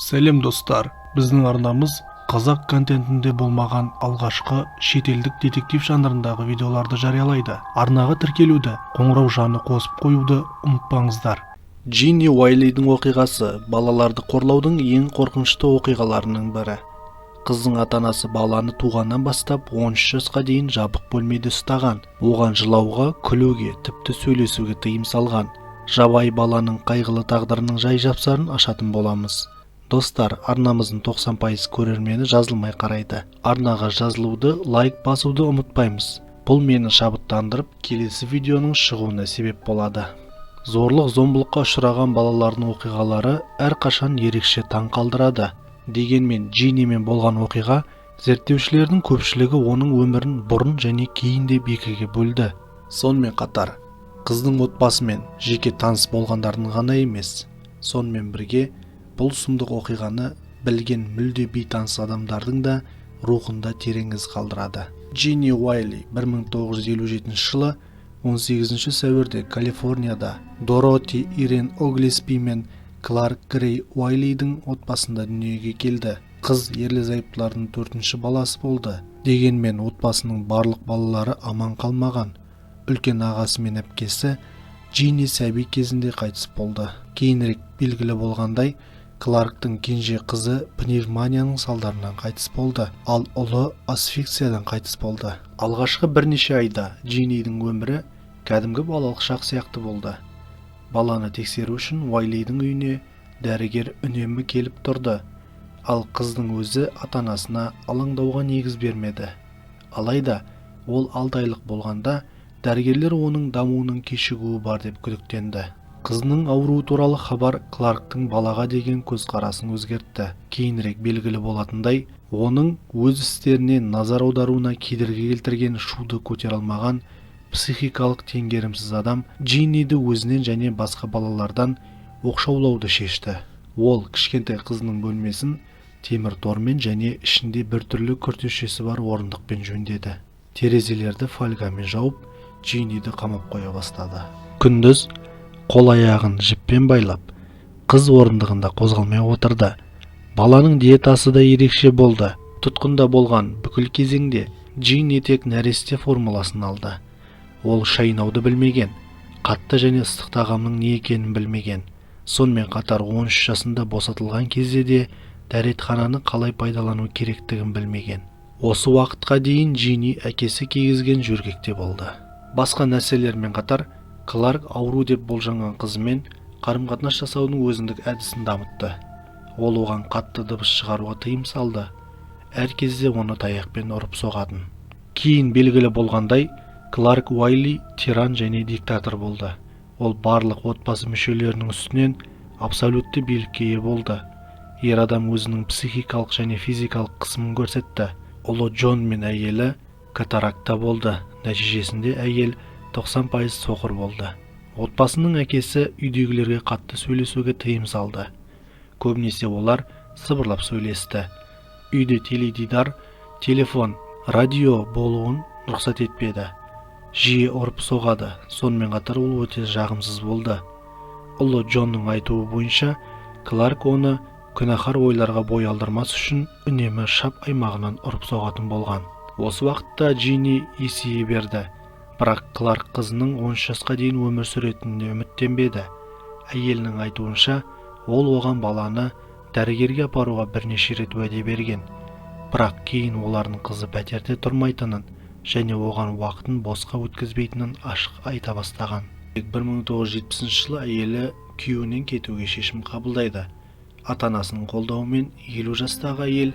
Сәлем, достар! Біздің арнамыз қазақ контентінде болмаған алғашқы шетелдік детектив жанрындағы видеоларды жариялайды. Арнаға тіркелуді, қоңыраушаны қосып қоюды ұмытпаңыздар. Джинни Уайлидің оқиғасы – балаларды қорлаудың ең қорқынышты оқиғаларының бірі. Қыздың ата-анасы баланы туғаннан бастап 13 жасқа дейін жабық бөлмеде ұстаған. Оған жылауға, күлуге, тіпті сөйлесуге тыйым салған. Жабайы баланың қайғылы тағдырының жай-жапсарын ашатын боламыз. Достар, арнамыздың 90% көрермені жазылмай қарайды. Арнаға жазылуды, лайк басуды ұмытпаймыз. Бұл мені шабыттандырып, келесі видеоның шығуына себеп болады. Зорлық зомбылыққа ұшыраған балалардың оқиғалары әрқашан ерекше таң қалдырады. Дегенмен Джиннимен болған оқиға, зерттеушілердің көпшілігі оның өмірін бұрын және кейін деп екіге бөлді. Сонымен қатар қыздың отбасымен жеке таныс болғандардың ғана емес, сонымен бірге бұл сұмдық оқиғаны білген мүлде бейтаныс адамдардың да рухында терең із қалдырады. Джинни Уайли 1957 жылы 18 сәуірде Калифорнияда Дороти Ирен Оглеспи мен Кларк Грей Уайлидің отбасында дүниеге келді. Қыз ерлі-зайыптылардың төртінші баласы болды. Дегенмен отбасының барлық балалары аман қалмаған. Үлкен ағасы мен әпкесі Джинни сәби кезінде қайтыс болды. Кейінірек белгілі болғандай, Кларктың кенже қызы пневмонияның салдарынан қайтыс болды, ал ұлы асфиксиядан қайтыс болды. Алғашқы бірнеше айда Джиннидің өмірі кәдімгі балалық шақ сияқты болды. Баланы тексеру үшін Уайлидің үйіне дәрігер үнемі келіп тұрды, ал қыздың өзі ата-анасына алаңдауға негіз бермеді. Алайда ол 6 айлық болғанда дәрігерлер оның дамуының кешігуі бар деп күдіктенді. Қызының ауруы туралы хабар Кларктың балаға деген көзқарасын өзгертті. Кейінірек белгілі болатындай, оның өз істеріне назар аударуына кедергі келтірген шуды көтере алмаған психикалық теңгерімсіз адам Джинниді өзінен және басқа балалардан оқшаулауды шешті. Ол кішкентай қызының бөлмесін темір тормен және ішінде біртүрлі күртешесі бар орындықпен жөндеді. Терезелерді фольгамен жауып, Джинниді қамап қоя бастады. Күндіз қол аяғын жіппен байлап, қыз орындығында қозғалмай отырды. Баланың диетасы да ерекше болды. Тұтқында болған бүкіл кезеңде Джинни тек нәресте формуласын алды. Ол шайнауды білмеген, қатты және ыстық тағамның не екенін білмеген. Сонымен қатар 13 жасында босатылған кезде де дәретхананы қалай пайдалану керектігін білмеген. Осы уақытқа дейін Джинни әкесі кигізген жөргекте болды. Басқа нәрселермен қатар Кларк ауру деп болжанған қызымен қарым-қатынас жасаудың өзіндік әдісін дамытты. Ол оған қатты дыбыс шығаруға тыйым салды, әр кезде оны таяқпен ұрып соғатын. Кейін белгілі болғандай, Кларк Уайли тиран және диктатор болды. Ол барлық отбасы мүшелерінің үстінен абсолютті билікке ие болды. Ер адам өзінің психикалық және физикалық қысымын көрсетті. Ұлы Джон мен әйелі катаракта болды, нәтижесінде әйел 90% соқыр болды. Отбасының әкесі үйдегілерге қатты сөйлесуге тыйым салды. Көбінесе олар сыбырлап сөйлесті. Үйде теледидар, телефон, радио болуын рұқсат етпеді. Жиі ұрып соғады. Сонымен қатар ол өте жағымсыз болды. Ұлы Джонның айтуы бойынша, Кларк оны күнәһар ойларға бой алдырмас үшін үнемі шап аймағынан ұрып соғатын болған. Осы уақытта Джинни есейе берді, бірақ Кларк қызының 13 жасқа дейін өмір сүретініне үміттенбеді. Әйелінің айтуынша, ол оған баланы дәрігерге апаруға бірнеше рет уәде берген, бірақ кейін олардың қызы пәтерде тұрмайтынын және оған уақытын босқа өткізбейтінін ашық айта бастаған. 1970 жылы әйелі күйеуінен кетуге шешім қабылдайды. Ата-анасының қолдауымен 50 жастағы әйел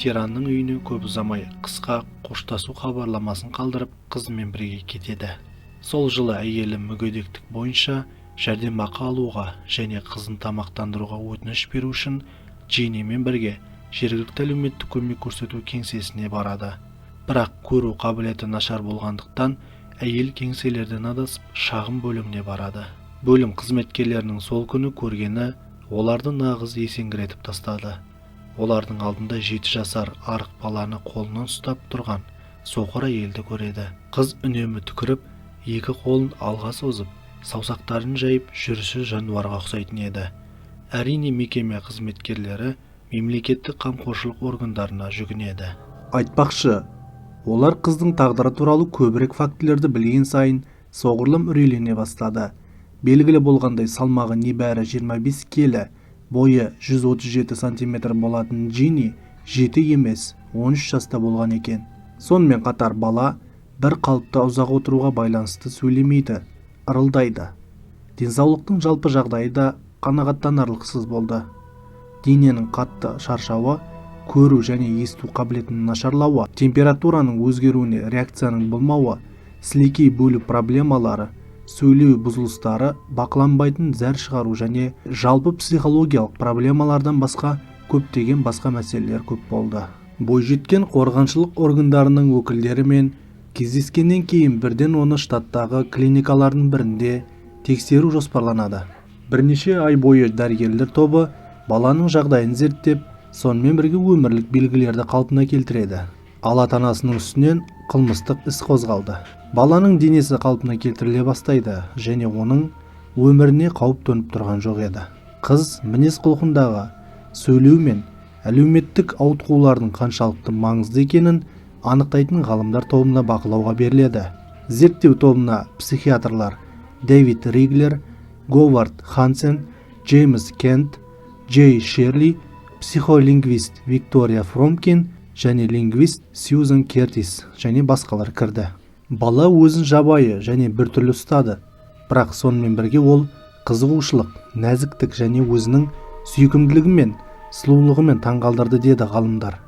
тиранның үйіне көп ұзамай қысқа қоштасу хабарламасын қалдырып, қызымен бірге кетеді. Сол жылы әйелі мүгедектік бойынша жәрдемақы алуға және қызын тамақтандыруға өтініш беру үшін Джиннимен бірге жергілікті әлеуметтік көмек көрсету кеңсесіне барады. Бірақ көру қабілеті нашар болғандықтан, әйел кеңселерден адасып, шағым бөліміне барады. Бөлім қызметкерлерінің сол күні көргені оларды нағыз есеңгіретіп тастады. Олардың алдында 7 жасар арық баланы қолынан ұстап тұрған соқыр әйелді көреді. Қыз үнемі түкіріп, екі қолын алға созып, саусақтарын жайып, жүрісі жануарға ұқсайтын еді. Әрине, мекеме қызметкерлері Мемлекеттік қамқоршылық органдарына жүгінеді. Айтпақшы, олар қыздың тағдыры туралы көбірек фактілерді білген сайын соғұрлым үрейлене бастады. Белгілі болғандай, салмағы небәрі 25 келі, бойы 137 сантиметр болатын Джинни 7 емес, 13 жаста болған екен. Сонымен қатар бала бір қалыпта ұзақ отыруға байланысты сөйлемейді, ырылдайды. Денсаулықтың жалпы жағдайы да қанағаттанарлықсыз болды. Дененің қатты шаршауы, көру және есту қабілетінің нашарлауы, температураның өзгеруіне реакцияның болмауы, сілекей бөлу проблемалары, сөйлеу бұзылыстары, бақыланбайтын зәр шығару және жалпы психологиялық проблемалардан басқа көптеген басқа мәселелер көп болды. Бойжеткен қорғаншылық органдарының өкілдерімен кездескеннен кейін бірден оны штаттағы клиникалардың бірінде тексеру жоспарланады. Бірнеше ай бойы дәрігерлер тобы баланың жағдайын зерттеп, сонымен бірге өмірлік белгілерді қалпына келтіреді. Ал ата-анасының үстінен қылмыстық іс қозғалды. Баланың денесі қалпына келтіріле бастайды және оның өміріне қауіп төніп тұрған жоқ еді. Қыз мінез-құлқындағы, сөйлеу мен әлеуметтік ауытқулардың қаншалықты маңызды екенін анықтайтын ғалымдар тобына бақылауға беріледі. Зерттеу тобына психиатрлар Дэвид Риглер, Говард Хансен, Джеймс Кент, Джей Шерли, психолингвист Виктория Фромкин және лингвист Сьюзан Кертис және басқалар кірді. Бала өзін жабайы және біртүрлі ұстады, бірақ сонымен бірге ол қызығушылық, нәзіктік және өзінің сүйкімділігімен, сұлулығымен таңғалдырды, деді ғалымдар.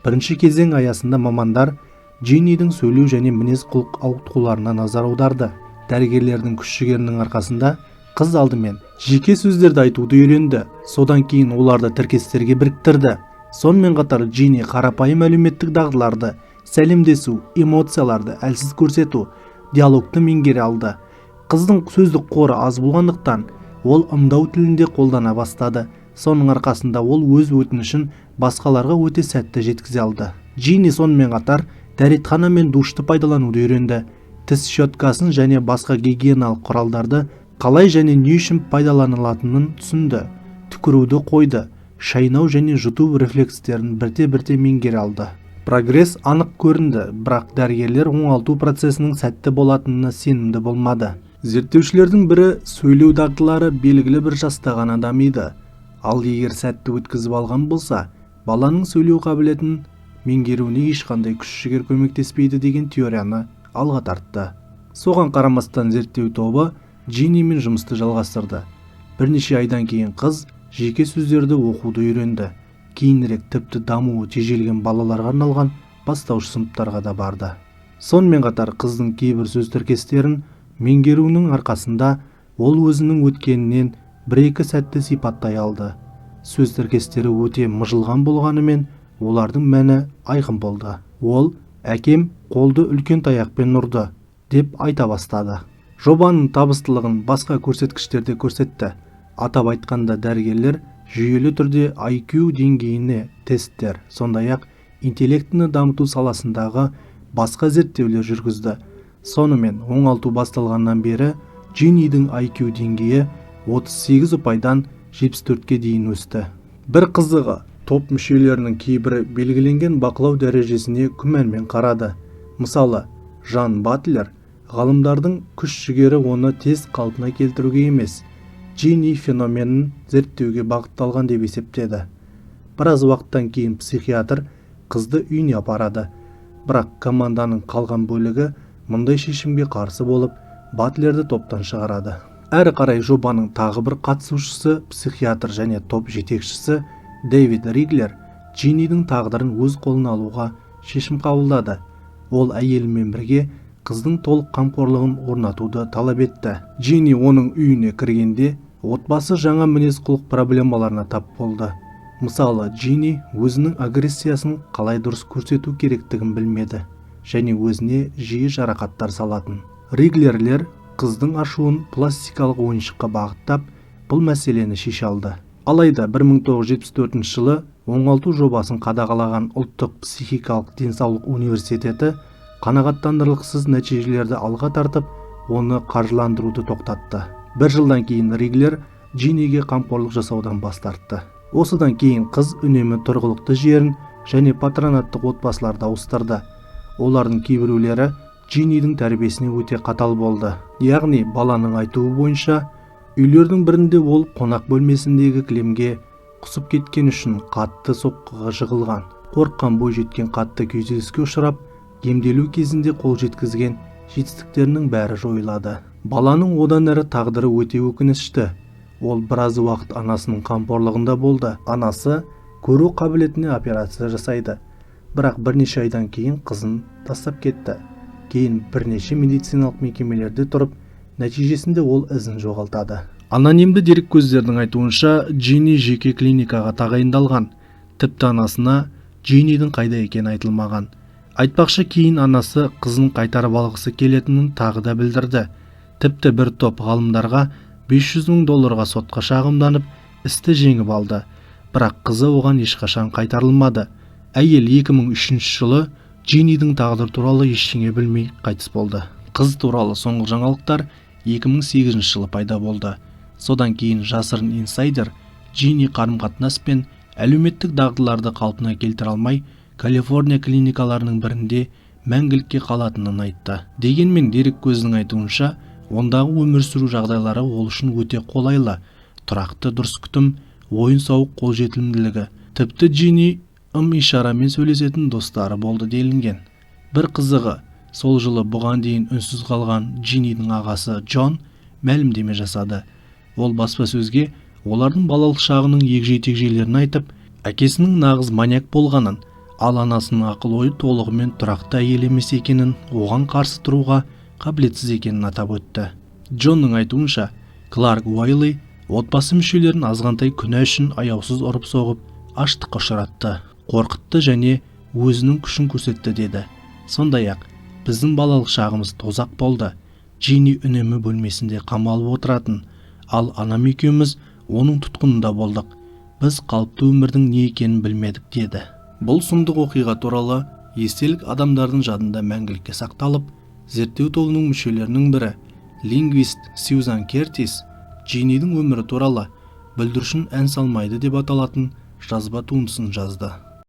Бірінші кезең аясында мамандар Джиннидің сөйлеу және мінез-құлық ауытқуларына назар аударды. Дәрігерлердің күш-жігерінің арқасында қыз алдымен жеке сөздерді айтуды үйренді, содан кейін оларды тіркестерге біріктірді. Сонымен қатар Джинни қарапайым әлеуметтік дағдыларды, сәлемдесу, эмоцияларды әлсіз көрсету, диалогты меңгере алды. Қыздың сөздік қоры аз болғандықтан, ол ымдау тілінде қолдана бастады. Соның арқасында ол өз өтінішін басқаларға өте сәтті жеткізе алды. Джинни сонымен қатар дәретхана мен душты пайдалануды үйренді. Тіс щеткасын және басқа гигиеналық құралдарды қалай және не үшін пайдаланылатынын түсінді. Түкіруді қойды, шайнау және жұту рефлекстерін бірте-бірте меңгере алды. Прогресс анық көрінді, бірақ дәрігерлер оңалту процесінің сәтті болатынына сенімді болмады. Зерттеушілердің бірі сөйлеу дағдылары белгілі бір жаста ғана дамиды, ал егер сәтті өткізіп алған болса, баланың сөйлеу қабілетін меңгеруіне ешқандай күш-жігер көмектеспейді деген теорияны алға тартты. Соған қарамастан зерттеу тобы Джиннимен жұмысты жалғастырды. Бірнеше айдан кейін қыз жеке сөздерді оқуды үйренді. Кейінірек тіпті дамуы тежелген балаларға арналған бастауыш сыныптарға да барды. Сонымен қатар қыздың кейбір сөз тіркестерін меңгеруінің арқасында ол өзінің өткенінен бір-екі сәтті сипаттай алды. Сөз тіркестері өте мыжылған болғанымен, олардың мәні айқын болды. Ол «Әкем қолды үлкен таяқпен ұрды» деп айта бастады. Жобаның табыстылығын басқа көрсеткіштер де көрсетті. Атап айтқанда, дәрігерлер жүйелі түрде IQ деңгейіне тесттер, сондай-ақ интеллектіні дамыту саласындағы басқа зерттеулер жүргізді. Сонымен оңалту басталғаннан бері Джиннидің IQ деңгейі 38 ұпайдан 74-ке дейін өсті. Бір қызығы, топ мүшелерінің кейбірі белгіленген бақылау дәрежесіне күмәнмен қарады. Мысалы, Жан Батлер ғалымдардың күш-жігері оны тез қалпына келтіруге емес, Джинни феноменін зерттеуге бағытталған деп есептеді. Біраз уақыттан кейін психиатр қызды үйіне апарады, бірақ команданың қалған бөлігі мұндай шешімге қарсы болып, Батлерді топтан шығарады. Әрі қарай жобаның тағы бір қатысушысы, психиатр және топ жетекшісі Дэвид Риглер Джиннидің тағдырын өз қолына алуға шешім қабылдады. Ол әйелімен бірге қыздың толық қамқорлығын орнатуды талап етті. Джинни оның үйіне кіргенде отбасы жаңа мінез-құлық проблемаларына тап болды. Мысалы, Джинни өзінің агрессиясын қалай дұрыс көрсету керектігін білмеді және өзіне жиі жарақаттар салатын. Риглерлер қыздың ашуын пластикалық ойыншыққа бағыттап, бұл мәселені шеше алды. Алайда 1974 жылы оңалту жобасын қадағалаған Ұлттық психикалық денсаулық университеті қанағаттанарлықсыз нәтижелерді алға тартып, оны қаржыландыруды тоқтатты. Бір жылдан кейін Риглер Джинниге қамқорлық жасаудан бас тартты. Осыдан кейін қыз үнемі тұрғылықты жерін және патронаттық отбасыларды ауыстырды. Олардың кейбіреулері Джиннидің тәрбиесіне өте қатал болды. Яғни баланың айтуы бойынша, үйлердің бірінде ол қонақ бөлмесіндегі кілемге құсып кеткен үшін қатты соққыға жығылған. Қорыққан бойжеткен қатты күйзеліске ұшырап, емделу кезінде қол жеткізген жетістіктерінің бәрі жойылады. Баланың одан әрі тағдыры өте өкінішті. Ол біраз уақыт анасының қамқорлығында болды. Анасы көру қабілетіне операция жасайды. Бірақ бірнеше айдан кейін қызын тастап кетті. Кейін бірнеше медициналық мекемелерде тұрып, нәтижесінде ол ізін жоғалтады. Анонимді дереккөздердің айтуынша, Джинни жеке клиникаға тағайындалған. Тіпті анасына Джиннидің қайда екені айтылмаған. Айтпақшы, кейін анасы қызын қайтарып алғысы келетінін тағы да білдірді. Тіпті бір топ ғалымдарға 500 мың долларға сотқа шағымданып, істі жеңіп алды. Бірақ қызы оған ешқашан қайтарылмады. Әйел 2003 жылы Джиннидің тағдыры туралы ештеңе білмей қайтыс болды. Қыз туралы соңғы жаңалықтар 2008 жылы пайда болды. Содан кейін жасырын инсайдер Джинни қарым-қатынас пен әлеуметтік дағдыларды қалпына келтіре алмай, Калифорния клиникаларының бірінде мәңгілікке қалатынын айтты. Дегенмен дереккөздің айтуынша, ондағы өмір сүру жағдайлары ол үшін өте қолайлы, тұрақты дұрыс күтім, ойын-сауық қолжетімділігі. Тіпті Джинни ым-ишарамен сөйлесетін достары болды делінген. Бір қызығы, сол жылы бұған дейін үнсіз қалған Джиннидің ағасы Джон мәлімдеме жасады. Ол баспасөзге олардың балалық шағының егжей-тегжейлерін айтып, әкесінің нағыз маньяк болғанын, ал анасының ақыл-ойы толығымен тұрақты әйел емес екенін, оған қарсы тұруға қабілетсіз екенін атап өтті. Джонның айтуынша, Кларк Уайли отбасы мүшелерін азғантай күнә үшін аяусыз ұрып-соғып, аштыққа ұшыратты, қорқытты және өзінің күшін көрсетті деді. Сондай-ақ, біздің балалық шағымыз тозақ болды. Джинни үнемі бөлмесінде қамалып отыратын, ал анам екеуміз оның тұтқынында болдық. Біз қалыпты өмірдің не екенін білмедік деді. Бұл сұмдық оқиға туралы естелік адамдардың жадында мәңгілікке сақталып, зерттеу тобының мүшелерінің бірі лингвист Сьюзан Кертис Джиннидің өмірі туралы «Бүлдіршін ән салмайды» деп аталатын жазба туындысын жазды.